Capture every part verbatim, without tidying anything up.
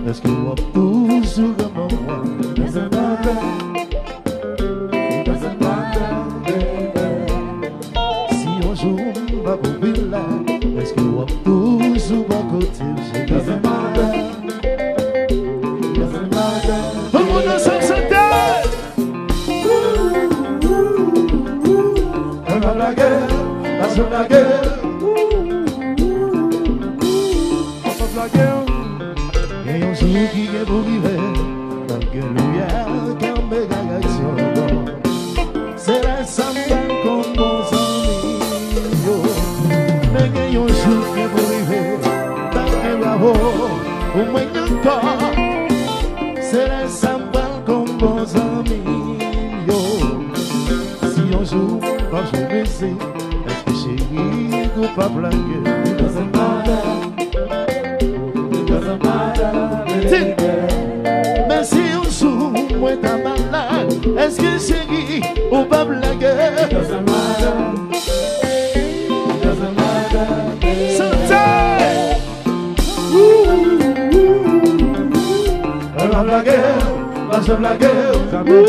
Èske w ap toujou renmen mwen? Doesn't matter. It doesn't matter, baby. Si yon jou m pa pou viv la, èske w ap toujou bò kote m, cheri? Doesn't matter. Doesn't matter. Tout moun ansanm chante! Mwen pa lage, pa janm lage. Mwen pa lage. Gen yon jou ki gen pou rive, n ap gen limyè, kanpe gagaksyon. Se lè sa m pral konn bon zanmi yo. Men gen yon jou ki gen pou rive, n ap gen bravo pou mwen ankò. Se lè sa m pral konn bon zanmi yo. Si yon jou m pa jwe mizik, èske cheri ou p ap lage? It doesn't matter. It doesn't matter, baby. Men si yon jou mwen ta malad, èske cheri ou p ap lage? It doesn't matter. It doesn't matter, baby. Chante! Mwen pa lage, pa janm lage. Mwen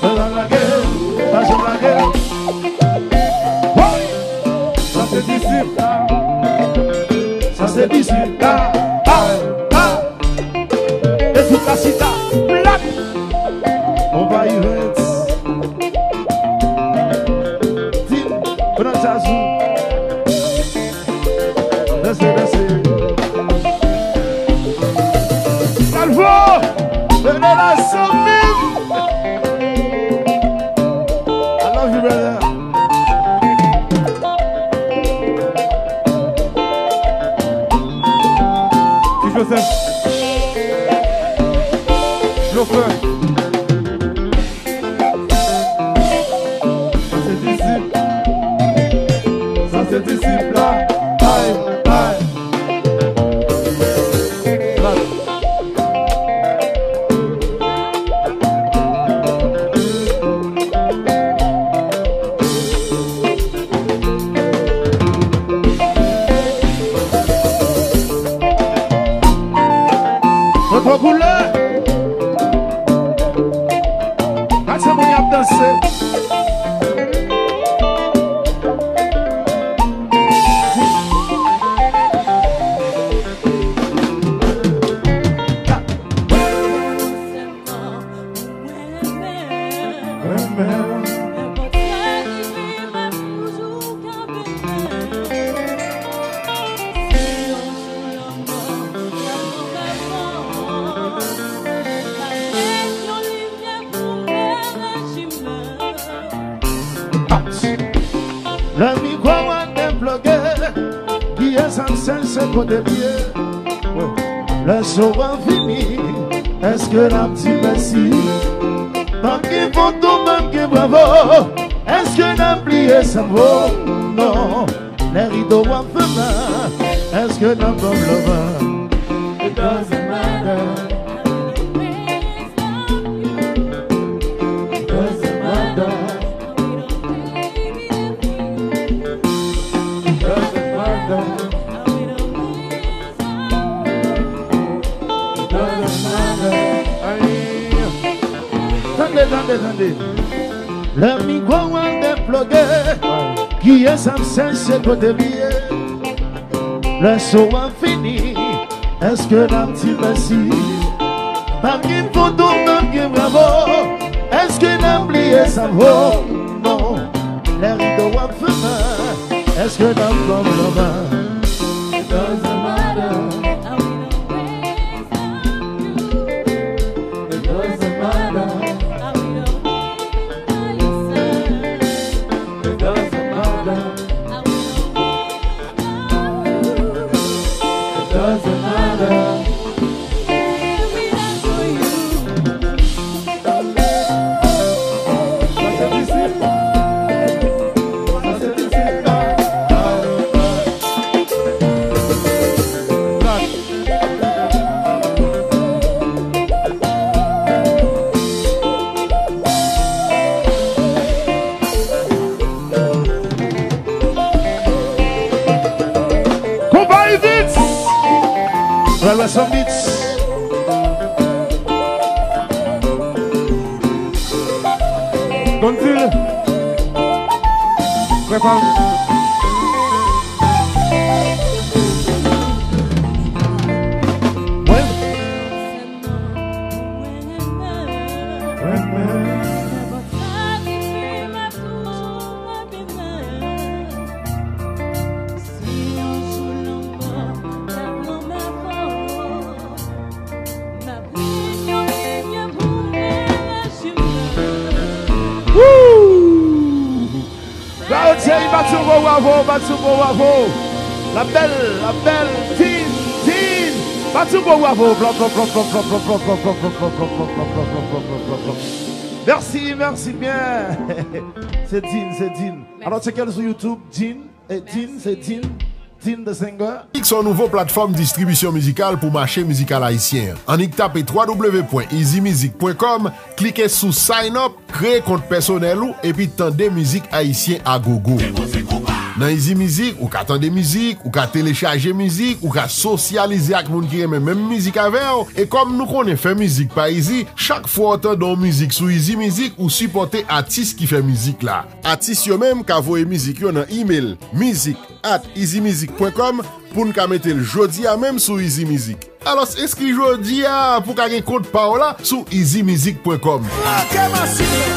pa lage, pa janm lage. Woy! Sa se disip. Sa se disip. Ah, ah, ah. E tout la chita. Plat. On va y rent. Tim, pran djaz ou. Danse, danse. Salvo! Rele la zanmi m! I love you, brother. Ti Joseph. Chofè. Sa se disip. Sa se disip la. Ay, ay. Foto koulè. Gad sa moun y ap danse. Lè mikwo a debloke, kiyès ap chèche kote l ye? Lè show a fini, èske n ap di mèsi? P ap gen foto, p ap gen bravo, èske n ap bliye sa n vo? Non. Lè rido a fèmen, èske n ap ban m love? It doesn't matter. It doesn't matter. It doesn't matter. It doesn't matter. Ay. Tande, tande, tande. Lè mikwo a debloke, kiyès ap chèche kote l ye? Lè show a fini, èske n ap di mèsi? P ap gen foto, p ap gen bravo, èske n ap bliye sa n vo? Non. Lè rido a fèmen, èske n ap ban m love? It doesn't matter. It doesn't matter. It doesn't matter. It doesn't matter. Konpayi Vits! Pral wè some beats. Gonfil. Prepare. Mwen. Mwen. Woo! Bravo, Thierry, bat yon gwo bravo, bat yon gwo bravo. La belle, la belle, Dean, Dean, bat yon gwo bravo. Plop, plop, plop. Merci, merci bien. Se Dean, se Dean. Alò, tcheke l sou YouTube, Dean, e Dean, se Dean, Dean the Singer. Mizik se yon nouvo platfòm distribisyon mizikal pou mache mizikal ayisyen an. Annik tape w w w pwen easy music pwen com, klike sou Sign Up, kreye kont pèsonèl ou, epi tande mizik ayisyen a gogo. Nan Easy Music, ou ka tande mizik, ou ka telechaje mizik, ou ka sosyalize ak moun ki renmen menm mizik avè w. E kòm nou konnen fè mizik pa izi, chak fwa w tande yon mizik sou Easy Music, ou sipòte atis ki fè mizik la. Atis yo menm ka voye mizik yo nan imel music at easy music pwen com pou n ka mete l jodi a menm sou Easy Music. Alòs, enskri jodi a pou w ka gen kont pa w la sou easy music pwen com.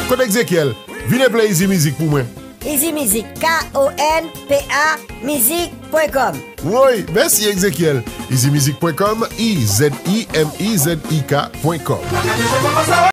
Kote Exekiel? Vin eple Easy Music pou mwen. Easy Music, K O N P A, music pwen com. Woy, mèsi Exekiel. easy music pwen com, E Z I M I Z I K pwen com.